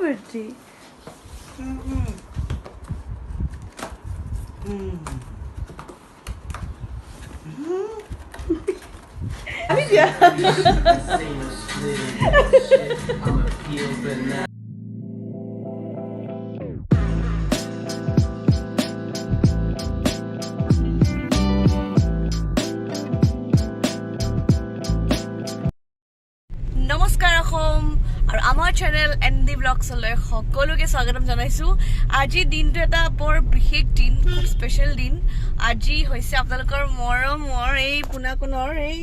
Birthday. আমি দিয়া। I'ma peel banana. নমস্কাৰ অসম আৰু আমাৰ চেনেল এন ডি ব্লগছলৈ সকলোকে স্বাগতম জনাইছোঁ। আজিৰ দিনটো এটা বৰ বিশেষ দিন, খুব স্পেচিয়েল দিন। আজি হৈছে আপোনালোকৰ মৰমৰ এই পোনাকোণৰ এই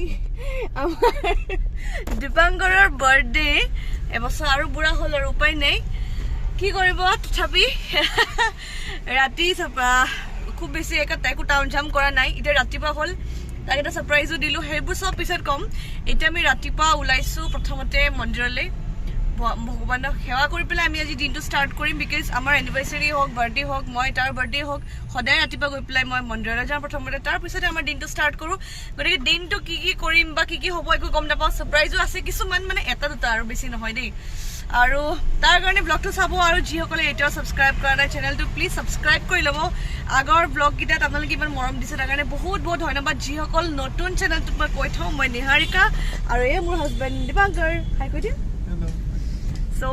আমাৰ দীপাংকৰৰ বাৰ্থডে। এবছৰ আৰু বুঢ়া হ'ল আৰু উপায় নাই, কি কৰিব। তথাপি ৰাতি খুব বেছি একো টাউন জাম কৰা নাই। এতিয়া ৰাতিপুৱা হ'ল, তাক এটা ছাৰপ্ৰাইজো দিলোঁ, সেইবোৰ চব পিছত ক'ম। এতিয়া আমি ৰাতিপুৱা ওলাইছোঁ প্ৰথমতে মন্দিৰলৈ, ভগৱানক সেৱা কৰি পেলাই আমি আজি দিনটো ষ্টাৰ্ট কৰিম। Because আমাৰ এনিভাৰ্চাৰী হওক, বাৰ্থডে হওক, মই তাৰ বাৰ্থডে হওক, সদায় ৰাতিপুৱা গৈ পেলাই মই মন্দিৰলৈ যাওঁ প্ৰথমতে, তাৰপিছতে আমাৰ দিনটো ষ্টাৰ্ট কৰোঁ। গতিকে দিনটো কি কি কৰিম বা কি কি হ'ব একো গম নাপাওঁ। ছাৰপ্ৰাইজো আছে কিছুমান, মানে এটা দুটা আৰু, বেছি নহয় দেই। আৰু তাৰ কাৰণে ব্লগটো চাব আৰু যিসকলে এতিয়াও ছাবস্ক্ৰাইব কৰা নাই চেনেলটো, প্লিজ ছাবস্ক্ৰাইব কৰি ল'ব। আগৰ ব্লগকেইটাত আপোনালোকে ইমান মৰম দিছে, তাৰ কাৰণে বহুত বহুত ধন্যবাদ। যিসকল নতুন চেনেলটোত, মই কৈ থওঁ, মই নিহাৰিকা আৰু এই মোৰ হাজবেণ্ড দীপাংকৰ। হাই কৈ দিয়া। চ'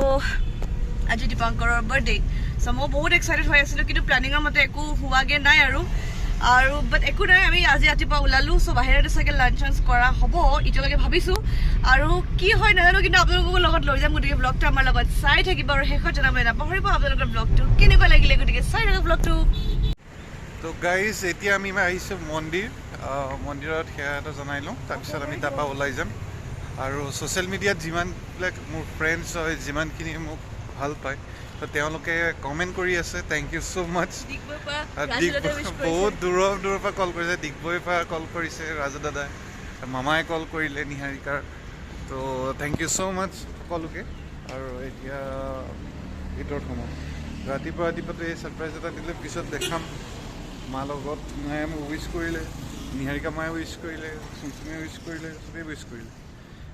আজি দীপাংকৰৰ বাৰ্থডে। চ' মই বহুত এক্সাইটেড হৈ আছিলোঁ, কিন্তু প্লেনিঙৰ মতে একো হোৱাগৈ নাই আৰু আৰু বাট একো নাই, আমি আজি ৰাতিপুৱা ওলালোঁ। চ' বাহিৰতে চাগে লাঞ্চ চাঞ্চ কৰা হ'ব এতিয়ালৈকে ভাবিছোঁ, আৰু কি হয় নাজানো, কিন্তু আপোনালোককো লগত লৈ যাম। গতিকে ব্লগটো আমাৰ লগত চাই থাকিব আৰু শেষত জনাব নাপাহৰিব আপোনালোকৰ ব্লগটো কেনেকুৱা লাগিলে। গতিকে চাই থাকক ব্লগটো। তো গাইজ, এতিয়া আমি আহিছোঁ মন্দিৰ। মন্দিৰত সেৱা এটা জনাই লওঁ, তাৰপিছত আমি তাৰপৰা ওলাই যাম। আৰু ছ'চিয়েল মিডিয়াত যিমানবিলাক মোৰ ফ্ৰেণ্ডছ হয়, যিমানখিনি মোক ভাল পায়, তো তেওঁলোকে কমেণ্ট কৰি আছে, thank you so মাছ। ডিগবৈৰ পৰা ৰাজুদাদাই wish কৰিছে। বহুত দূৰৰ দূৰৰ পৰা কল কৰিছে। ডিগবৈৰ পৰা কল কৰিছে ৰাজু দাদাই, মামাই কল কৰিলে নিহাৰিকাৰ। তো thank you so মাছ সকলোকে। আৰু এতিয়া ভিতৰত সোমাম। ৰাতিপুৱা ৰাতিপুৱাতো এই ছাৰপ্ৰাইজ এটা দিলে, পিছত দেখাম। মাৰ লগত মায়ে মোক উইচ কৰিলে, নিহাৰিকা মায়ে উইচ কৰিলে, চুমচুমে উইচ কৰিলে, চবেই উইচ কৰিলে।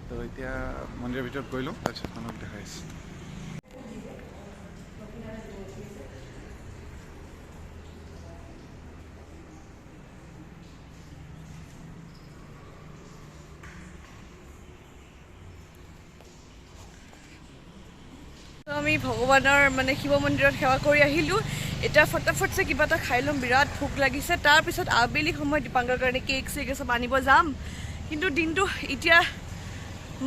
তো এতিয়া মন্দিৰৰ ভিতৰত গৈ লওঁ, তাৰপিছত মানুহক দেখাইছোঁ। তো আমি ভগৱানৰ মানে শিৱ মন্দিৰত সেৱা কৰি আহিলোঁ। এতিয়া ফটাফটছে কিবা এটা খাই ল'ম, বিৰাট ভোক লাগিছে। তাৰপিছত আবেলি সময়ত দীপাংকৰ কাৰণে কেক চেক চব আনিব যাম। কিন্তু দিনটো এতিয়া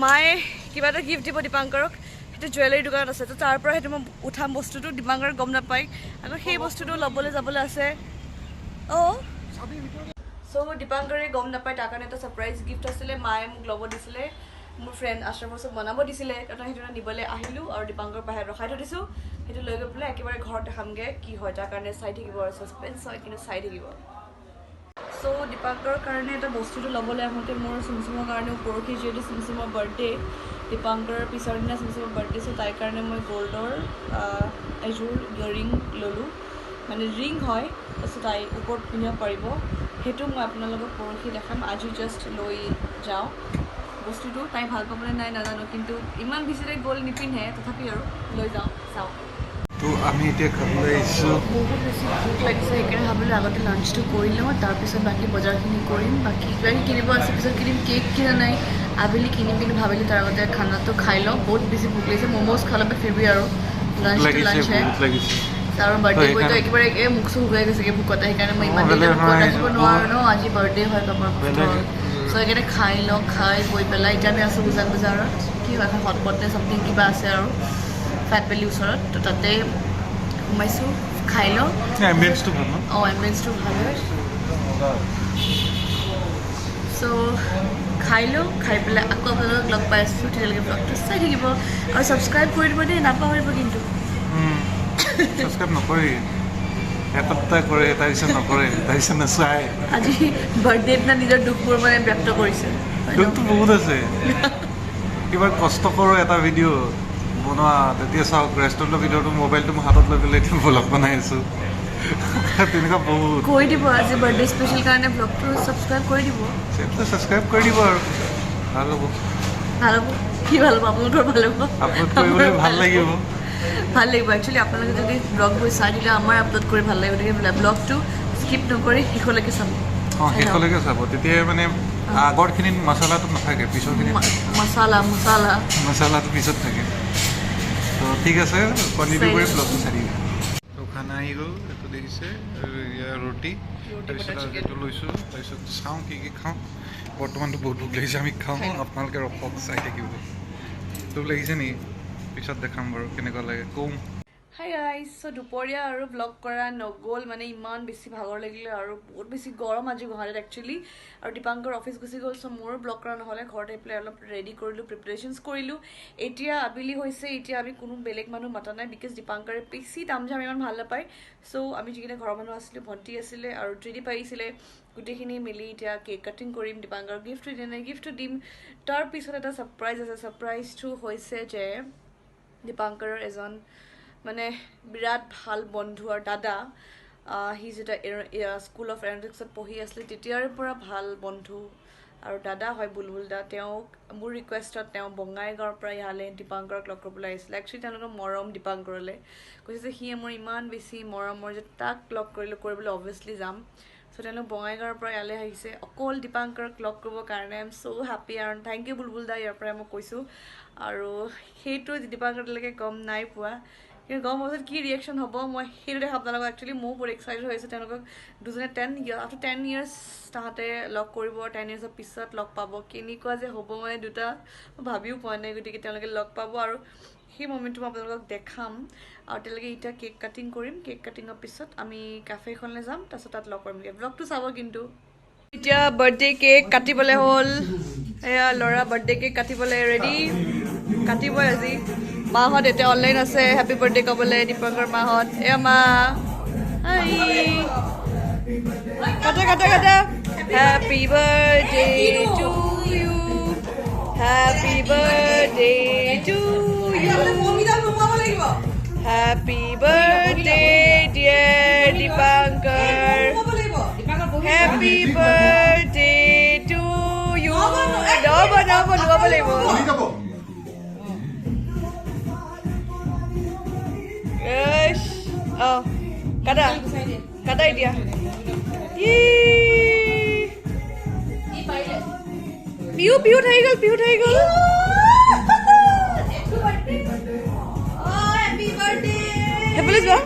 মায়ে কিবা এটা গিফ্ট দিব দীপাংকৰক, সেইটো জুৱেলাৰী দোকানত আছে। তো তাৰ পৰা সেইটো মই উঠাম বস্তুটো, দীপাংকৰক গম নাপায়। আকৌ সেই বস্তুটো ল'বলৈ যাবলৈ আছে। অঁ, চ' দীপাংকৰে গম নাপায়, তাৰ কাৰণে এটা ছাৰপ্ৰাইজ গিফ্ট আছিলে। মায়ে মোক ল'ব দিছিলে, মোৰ ফ্ৰেণ্ড আশ্ৰমৰ চব বনাব দিছিলে, কাৰণ সেইটো নিবলৈ আহিলোঁ আৰু দীপাংকৰ বাহিৰত ৰখাই থৈ দিছোঁ। সেইটো লৈ গৈ পেলাই একেবাৰে ঘৰত দেখামগৈ কি হয়। তাৰ কাৰণে চাই থাকিব আৰু ছাছপেঞ্চ হয়, কিন্তু চাই থাকিব। চ' দীপাংকৰৰ কাৰণে এটা বস্তুটো ল'বলৈ আহোঁতে মোৰ চুমচুমৰ কাৰণেও, পৰহি যিহেতু চুমচুমৰ বাৰ্থডে, দীপাংকৰৰ পিছৰ দিনা চুমচুমৰ বাৰ্থডে, চ' তাইৰ কাৰণে মই গ'ল্ডৰ এযোৰ ইয়েৰিং ল'লোঁ, মানে ৰিং হয়। তাৰপিছত তাই ওপৰত পিন্ধিব পাৰিব। সেইটো মই আপোনালোকক পৰহি দেখাম। আজি জাষ্ট লৈ যাওঁ বস্তুটো। তাই ভাল পাবনে নাই নাজানো, কিন্তু ইমান বেছি তাই গ'ল্ড নিপিন্ধে, তথাপি আৰু লৈ যাওঁ, চাওঁ। তো আমি এতিয়া খাবলৈ আহিছোঁ। বহুত বেছি ভোক লাগিছে, সেইকাৰণে ভাবিলোঁ আগতে লাঞ্চটো কৰি লওঁ, তাৰপিছত বাকী বজাৰখিনি কৰিম। বাকী কিবা কিবি কিনিব আছে, পিছত কিনিম। কেক কিনা নাই, আবেলি কিনিম, কিন্তু ভাবিলোঁ তাৰ আগতে খানাটো খাই লওঁ। বহুত বেছি ভোক লাগিছে। ম'ম'জ খালে ফিৰবি আৰু লাঞ্চটো লাগিছে। লাঞ্চ। বহুত লাগিছে। আৰু বাৰ্থডে সেইকাৰণে- বয়টো একেবাৰে এই মুখ চুখ শুকাই গৈছেগৈ ভোকতে। সেইকাৰণে মই ইমান অ, দেৰি বেলেগ ভোকত নহয়, ৰাখিব নোৱাৰোঁ ন। আজি বাৰ্থডে হয় কাৰোবাৰ। বেলেগ- চ' সেইকাৰণে খাই লওঁ। খাই বৈ পেলাই এতিয়া আমি আছোঁ উজান বজাৰত। কি হয়, এখন হটপট নে চামথিং কিবা আছে আৰু ফেট বেলি ওচৰত, তো তাতে সোমাইছোঁ, খাই লওঁ। এম্বিয়েঞ্চটো ভাল ন? অঁ, এম্বিয়েঞ্চটো ভাল হয়। চ' খাই লওঁ, খাই পেলাই আকৌ আপোনালোকক লগ পাই আছোঁ। তেতিয়ালৈকে ব্লগটো চাই থাকিব আৰু ছাবস্ক্ৰাইব কৰি দিব দেই, নাপাহৰিব কিন্তু। ছাবস্ক্ৰাইব নকৰে, এটা দুটা কৰে, তাৰপিছত নকৰে, তাৰপিছত নাচায়। আজি বাৰ্থডে দিনা নিজৰ দুখবোৰ মানে ব্যক্ত কৰিছে, হয় ন? দুখটো বহুত আছে। কিবা কষ্ট কৰোঁ এটা ভিডিঅ' বনোৱা, তেতিয়া চাওক ৰেষ্টুৰেণ্টৰ ভিডিঅ'টো, মোবাইলটো মই হাতত লৈ পেলাই এতিয়া ব্লগ বনাই আছোঁ। তেনেকুৱা বহুত। কৰি দিব, আজি বাৰ্থডে স্পেচিয়েল কাৰণে ব্লগটো ছাবস্ক্ৰাইব কৰি দিব। ছাবস্ক্ৰাইব কৰি দিব আৰু ভাল হ'ব। ভাল হ'ব। কি ভাল হ'ব? আপোনালোকৰ ভাল হ'ব। আপলোড কৰিবলৈ ভাল লাগিব। ভাল লাগিব। একচুৱেলি আপোনালোকে যদি ব্লগবোৰ চাই, তেতিয়া আমাৰ আপলোড কৰি ভাল লাগিব। গতিকে ব্লগটো স্কিপ নকৰি শেষলৈকে চাব। অঁ, শেষলৈকে চাব। তেতিয়াই মানে আগৰখিনিত মছলাটো নাথাকে, পিছৰখিনিত মছালা মছালা। মছলাটো পিছত থাকে। তো ঠিক আছে, কণ্টিনিউ কৰি ব্লগটো চাই থাকিব। তো খানা আহি গ'ল, এইটো দেখিছে, আৰু এয়া ৰুটি, তাৰপিছত আৰু এইটো লৈছোঁ। তাৰপিছত চাওঁ কি কি খাওঁ। বৰ্তমানতো বহুত ভোক লাগিছে, আমি খাওঁ, আপোনালোকে ৰখক, চাই থাকিব। ভোক লাগিছে নেকি? পিছত দেখাম বাৰু কেনেকুৱা লাগে, কম। হাই গাইজ, চ' দুপৰীয়া আৰু ব্লগ কৰা নগ'ল, মানে ইমান বেছি ভাগৰ লাগিলে আৰু বহুত বেছি গৰম আজি গুৱাহাটীত একচুৱেলি। আৰু দীপাংকৰ অফিচ গুচি গ'ল, চ' মোৰো ব্লগ কৰা নহ'লে। ঘৰত আহি পেলাই অলপ ৰেডি কৰিলোঁ, প্ৰিপেৰেশ্যনছ কৰিলোঁ। এতিয়া আবেলি হৈছে। এতিয়া আমি কোনো বেলেগ মানুহ মাতা নাই, because দীপাংকৰে বেছি তামঝাম ইমান ভাল নাপায়। চ' আমি যিকেইটা ঘৰৰ মানুহ আছিলোঁ, ভণ্টি আছিলে আৰু ত্ৰিদীপ আহিছিলে, গোটেইখিনি মিলি এতিয়া কেক কাটিং কৰিম। দীপাংকৰক গিফ্টটো দিয়া নাই, গিফ্টটো দিম। তাৰপিছত এটা ছাৰপ্ৰাইজ আছে। ছাৰপ্ৰাইজটো হৈছে যে দীপাংকৰৰ এজন মানে বিৰাট ভাল বন্ধু আৰু দাদা, সি যেতিয়া স্কুল অফ এৰ'নটিক্সত পঢ়ি আছিলে, তেতিয়াৰে পৰা ভাল বন্ধু আৰু দাদা হয় বুলবুল দা। তেওঁক মোৰ ৰিকুৱেষ্টত তেওঁ বঙাইগাঁৱৰ পৰা ইয়ালৈ দীপাংকৰক লগ কৰিবলৈ আহিছিলে। একচুৱেলি তেওঁলোকৰ মৰম দীপাংকৰলৈ, কৈছে যে সি মোৰ ইমান বেছি মৰমৰ যে তাক লগ কৰিলোঁ কৰিবলৈ অভিয়াছলি যাম। চ' তেওঁলোক বঙাইগাঁৱৰ পৰা ইয়ালৈ আহিছে অকল দীপাংকৰক লগ কৰিবৰ কাৰণে। I am so happy আৰু thank U বুলবুল দা, ইয়াৰ পৰাই মই কৈছোঁ। আৰু সেইটো দীপাংকৰ এতিয়ালৈকে গম নাই পোৱা, কিন্তু গম পোৱাৰ পাছত কি ৰিয়েকশ্যন হ'ব, মই সেইটো দেখা আপোনালোকক। একচুৱেলি ময়ো বহুত এক্সাইটেড হৈ আছোঁ। তেওঁলোকক দুজনে 10 year, after 10 years তাহাঁতে লগ কৰিব, 10 ইয়াৰ্ছৰ পিছত লগ পাব। কেনেকুৱা যে হ'ব মানে দুটা, মই ভাবিও পোৱা নাই। গতিকে তেওঁলোকে লগ পাব আৰু সেই মমেণ্টটো মই আপোনালোকক দেখাম। আৰু তেওঁলোকে এতিয়া কেক কাটিং কৰিম। কেক কাটিঙৰ পিছত আমি কেফেখনলৈ যাম, তাৰপিছত তাত লগ কৰিমগৈ। ব্লগটো চাব কিন্তু। এতিয়া বাৰ্থডে কেক কাটিবলৈ হ'ল। এয়া ল'ৰা বাৰ্থডে কেক কাটিবলৈ ৰেডি, কাটিবই আজি। মাহঁত এতিয়া অনলাইন আছে হেপী বাৰ্থডে ক'বলৈ, দীপকৰ মাহঁত। এয়া মা। হাই, কাটা কাটা কাটা। Happy birthday to you, happy birthday to you, happy birthday dear Dipankar, happy birthday to you. নহ'ব নহ'ব, লগাব লাগিব। যাব। ইছ, অ কাটা কাটা এতিয়া। ই পিহু, পিহু থাকি গ'ল, পিহু থাকি গ'ল। সেইফালে যোৱা।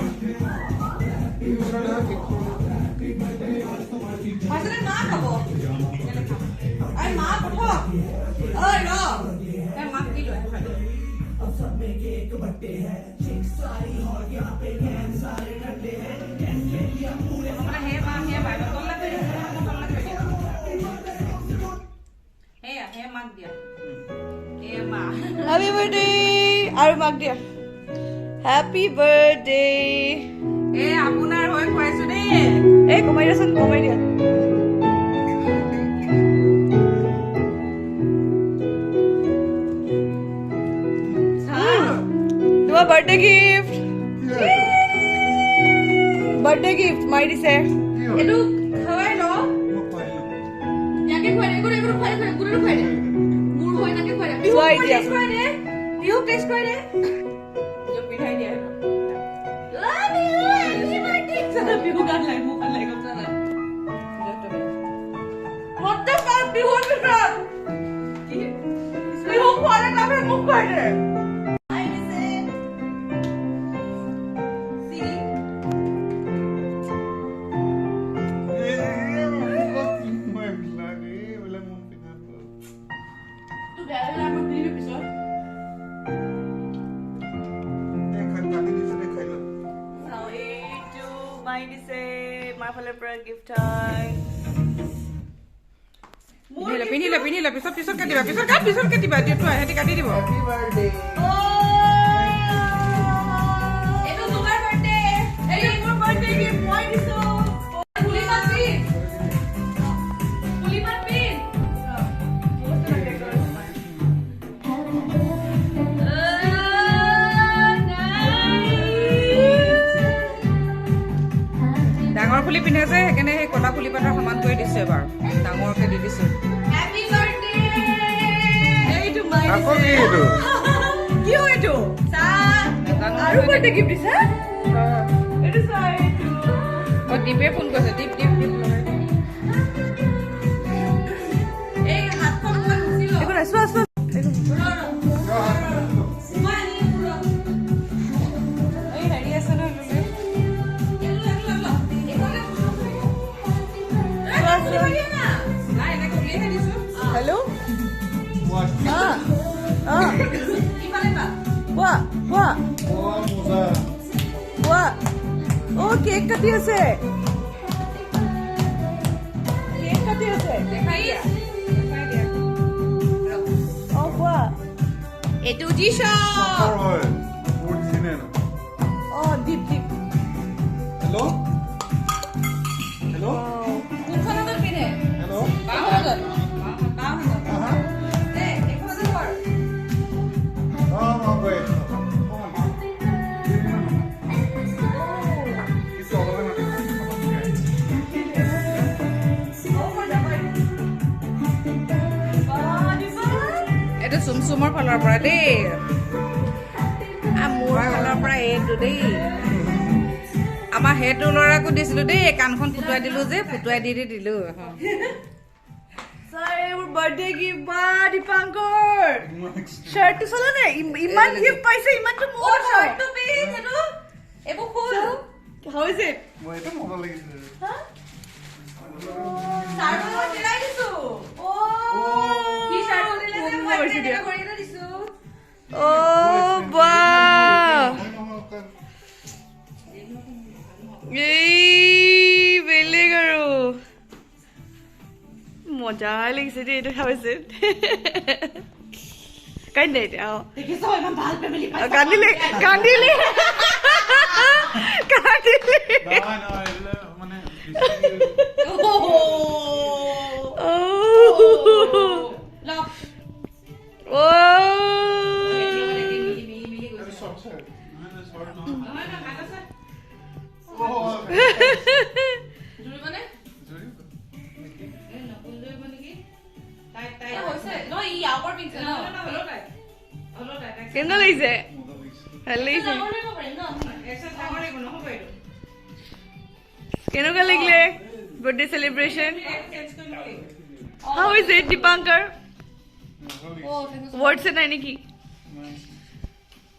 হেপী বাৰ্থডে আৰু মাক দিয়া। Happy birthday. এ আপোনাৰ হৈ খুৱাইছো দেই। এই কমাই দিয়াচোন, কমাই দিয়া। তোমাৰ বাৰ্থডে গিফ্ট, বাৰ্থডে গিফ্ট মাৰি দিছে। এইটো খুৱাই ল। ইয়াকে খুৱাই দে, একো একো খুৱাই দে, গুৰুটো খুৱাই দে, মোৰ হৈ তাকে খুৱাই দে। চোৱা এতিয়া। টেষ্ট কৰাই দে, বিহুক টেষ্ট কৰাই দে। পিঠাই দিয়া। বিহু গান লাগে, মোক গান লাগে, গম জানা। What the fuck, বিহুৰ ভিতৰত বিহু খোৱালে, তাৰপিছত মোক খুৱাই দে। এইবিলাক মোৰ পিন্ধাটো। তোৰ বেয়া লাগিলে আকৌ পিন্ধিবি পিছত। এই কাটি দিছে দে, খাই ল। চাওঁ, এইটো মাই দিছে, মাৰ ফালৰ পৰা গিফ্ট হয়। পিন্ধি ল, পিন্ধি ল, পিন্ধি ল। পিছত পিছত কাটিবা, পিছত কাট, পিছত কাটিবা। দিয়টো সিহঁতি কাটি দিব। এইটো তোমাৰ বাৰ্থডে, এইটো মোৰ বাৰ্থডে গিফ্ট, মই দিছো। পুলি পাত পিন, পুলি পাত পিন। বহুত লাগে। ডাঙৰ ফুলি পিন্ধে যে, সেইকাৰণে সেই কলা ফুলি পাতৰ সমান কৰি দিছো, এবাৰ ডাঙৰকে দি দিছো। Happy birthday. এইটো মাই আকৌ কি দিছে। এইটো? কি হয় এইটো? নাজানো। আৰু আৰু বাৰ্থডে গিফ্ট দিছা? এইটো চোৱা, এইটো। অ, দীপে ফোন কৰিছে। দীপ, দীপ, দীপ লগাই দে। এই হাতখন অকণমান মুচি ল। একো নাই, চোৱা চোৱা। মই আনি দিম, ৰ। এই হেৰি আছে নহয়, ৰুমে। এইটো ল, এইটো ল। এইখনতে চোৱা চোৱা। নাই, এনেকৈ উলিয়াইহে দিছো। হেল্ল', অঁ। ইফালে পা। কোৱা কোৱা কোৱা। অ', কেক কাটি আছে, কেক কাটি আছে। দেখাই দিয়া, দেখাই দিয়া। অ', কোৱা। এইটো জি-শক। হয়, বহুত চিনে ন। অ', দীপ, দীপ। Hello, hello. কোনখন হাতত পিন্ধে? হেল্ল'। বাওঁ হাতত, বাওঁ হাতত। দে, এইখন হাতত কৰ। অঁ, মই গৈ আছোঁ। অকণমান। কিছু অলপে মাতিম। অ', মই যাবই। বাহ, দীপা। এইটো চুম চুমৰ ফালৰ পৰা দেই। মোৰ ফালৰ পৰা এইটো দেই। আমাৰ সেইটো ল'ৰাকো দিছিলো দেই। কাণখন ফুটুৱাই দিলো যে, ফুটুৱাই দি দি দিলো। ছাৰ, এইবোৰ বাৰ্থডে গিফ্ট। বা, দীপাংকৰ, শ্বাৰ্টটো চলা নাই। ইমান গিফ্ট পাইছে, ইমানটো মোৰ শ্বাৰ্টটো পিন্ধ, সেইটো এইবোৰ খোল। How is it? মই এইটো মজা লাগিছে। শ্বাৰ্টটো মই চিলাই দিছো। সি শ্বাৰ্টটো দিলে যে, মই এনেকৈ কৰি এটা দিছো। অ' বা, এই বেলেগ আৰু মজা লাগিছে দেই। এইটো how is it? কান্দি এতিয়া। অ', কান্দিলে, কান্দিলে, কান্দিলে। নহয় নহয়, এইবিলাক মানে অ'। ল। অ'। মিলি মিলি গৈছে। শৰ্ট চাৰ্ট নহয়, শৰ্ট নহয়। নহয় নহয়, ভাত আছে। অ'। জুৰিবনে? জুৰিব। এই নকুল জুৰিব নেকি? তাই তাই হৈছে নহয়, ই ইয়াৰ ওপৰত পিন্ধিছে ন। হ'লেও তাই, হ'লেও তাই কেনেকুৱা লাগিছে? মজা লাগিছে। ভাল লাগিছে? ডাঙৰ লাগিব পাৰিম ন? এক্সেল ডাঙৰ লাগিব, নহ'ব এইটো। কেনেকুৱা লাগিলে বাৰ্থডে চেলিব্ৰেশ্যন? চেঞ্জ কৰি ল'ব লাগিব। How is it, Dipankar? মজা লাগিছে। ৱৰ্ডছে নাই নেকি? নাই।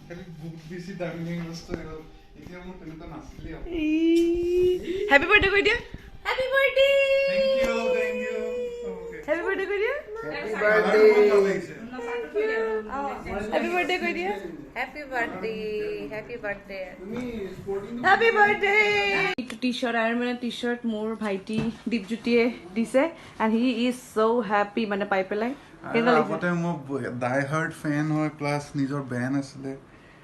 খালি বহুত বেছি দামী দামী বস্তু হৈ গ'ল। এতিয়া মোৰ তেনেকুৱা নাছিলেই। হেপী বাৰ্থডে কৈ দিয়া। Happy birthday. Thank you, thank you. Happy birthday কৈ দিয়া। ভাল লাগিছে। হেপী বাৰ্থডে কৈ দিয়া। Happy birthday, happy birthday. তুমি স্পৰ্টিং। Happy birthday. এইটো টি চাৰ্ট আইৰন মেনৰ টি চাৰ্ট মোৰ ভাইটি দীপজ্যোতিয়ে দিছে and he is so happy মানে পাই পেলাই। কেনেকুৱা লাগিছে? আগতে মই ডাই হাৰ্ড ফেন হয়, প্লাছ নিজৰ বেণ্ড আছিলে।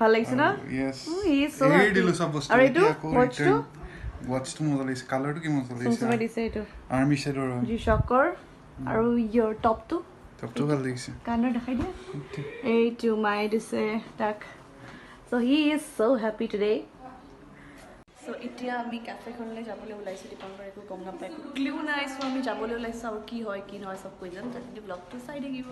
ভাল লাগিছে ন? য়েছ। He is so এৰি happy. দিলো চব বস্তু। আৰু এইটো ৱাটচটো? ৱাটচটো মজা লাগিছে। কালাৰটো কি মজা লাগিছে। চুমচুমে দিছে এইটো। আৰ্মি শ্বেডৰ হয়। জি শকৰ। আৰু ইয়ৰ টপটো? টপটো ভাল লাগিছে। কাণৰ দেখাই দিয়া। এইটো মায়ে দিছে তাক। So he is so happy today. So এতিয়া আমি কেফেখনলৈ যাবলৈ ওলাইছোঁ। দীপাংকৰ একো গম নাপায়, একো ক্লিউ নাই। চ' আমি যাবলৈ ওলাইছোঁ আৰু কি হয় কি নহয় চব কৈ যাম। তাত ব্লগটো চাই থাকিব।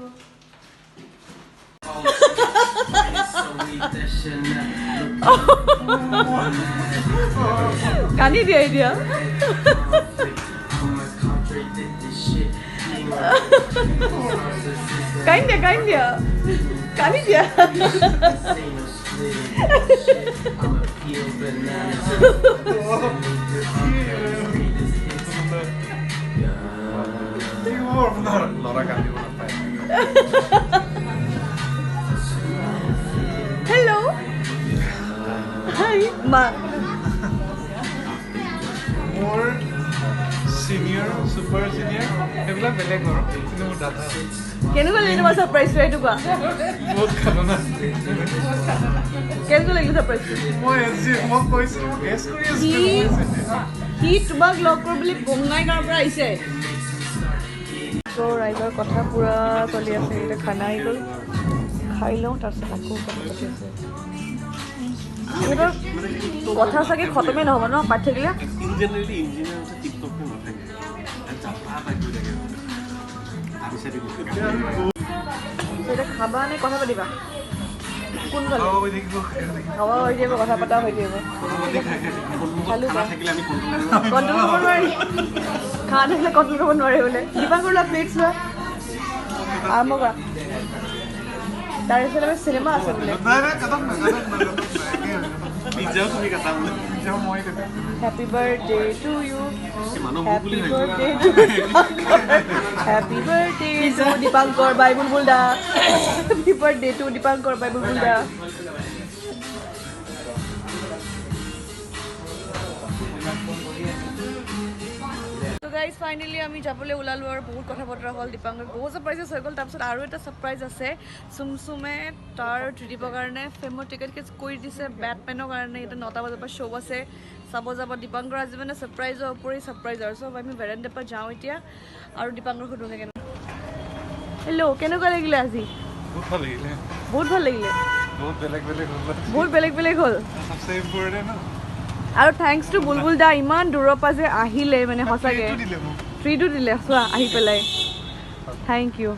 So we that shit not look কান্দি দিয়া এতিয়া। I'ma contradict this shit. কান্দি দিয়া, কান্দি দিয়া, কান্দি দিয়া। Say no split. I'ma peel bananas. Greatest hits. কি হ'ব আপোনাৰ ল'ৰা কান্দিব নাপায়। হেল্ল', হাই মা। মোৰ চিনিয়ৰ, ছুপাৰ চিনিয়ৰ, সেইবিলাক বেলেগ বাৰু, কিন্তু মোৰ দাদা। কেনেকুৱা লাগিলে তোমাৰ ছাৰপ্ৰাইজটো, এইটো কোৱা। বহুত খানা। কেনেকুৱা লাগিলে ছাৰপ্ৰাইজটো? মই এছ মই কৈছিলোঁ, মই গেছ কৰি সি আছিলোঁ। সি তোমাক লগ কৰিবলৈ বঙাইগাঁৱৰ পৰা আহিছে। চ' ৰাইজৰ কথা পূৰা চলি আছে। এতিয়া খানা আহি গ'ল, খাই লওঁ, তাৰপিছত আকৌ কথা পাতি আছে। সিহঁতৰ কথা চাগে খতমেই নহ'ব ন পাতি থাকিলে। ইন জেনেৰেলি ইঞ্জিনিয়াৰ হৈছে টিপটপকে নাথাকে, জাপা পাই গৈ থাকে, ভাবি চাবি। এতিয়া খাবা নে কথা পাতিবা? কোনফালে? খাব হৈ থাকিব, খাই থাকিব। খাৱা হৈ থাকিব, কথা পতা হৈ থাকিব। কথা পাতি খাই খাই থাকিব। খালো। খানা থাকিলে আমি কণ্ট্ৰল কণ্ট্ৰল কৰিব নোৱাৰি। খানা থাকিলে কণ্ট্ৰল কৰিব নোৱাৰে বোলে। দীপাংকৰ, লোৱা, প্লেটছ লোৱা, আৰম্ভ কৰা। তাৰপিছত আমাৰ চিনেমা আছে বোলে। নাই নাই, কাটক না, কাটক না, কাটক না, একেই হয়, কাটক। পিজ্জাও তুমি কাটা বোলে। পিজ্জাও মই কাটিম। Happy birthday to you. মানুহ মোক হেপী বুলি ভাবিব। Birthday to, happy birthday to Dipankar by Bulbul da. Happy birthday to Dipankar by Bulbul da. তো গাইজ, ফাইনেলি আমি যাবলৈ ওলালোঁ আৰু বহুত কথা বতৰা হ'ল। দীপাংকৰ বহুত ছাৰপ্ৰাইজেছ হৈ গ'ল। তাৰপিছত আৰু এটা ছাৰপ্ৰাইজ আছে। চুমচুমে তাৰ ত্ৰিদীপৰ কাৰণে ফিল্মৰ টিকেট কৰি দিছে বেটমেনৰ কাৰণে। এতিয়া 9টা বজাৰ পৰা শ্ব' আছে, চাব যাব দীপাংকৰ। আজি মানে ছাৰপ্ৰাইজৰ উপৰি ছাৰপ্ৰাইজ আৰু চব। আমি ভেৰেণ্ডাৰ পৰা যাওঁ এতিয়া আৰু দীপাংকৰ সুধোঁগে কেনেকুৱা। হেল্ল', কেনেকুৱা লাগিলে আজি? বহুত ভাল লাগিলে। বহুত ভাল লাগিলে। বহুত বেলেগ বেলেগ হ'ল। বহুত বেলেগ বেলেগ হ'ল। চবচে ইম্পৰ্টেণ্ট ন। আৰু thanks two বুলবুল দা, ইমান দূৰৰ পৰা যে আহিলে, মানে সঁচাকৈ। এইটো দিলে মোক। ট্ৰিটো দিলে, চোৱা আহি পেলাই। Thank U.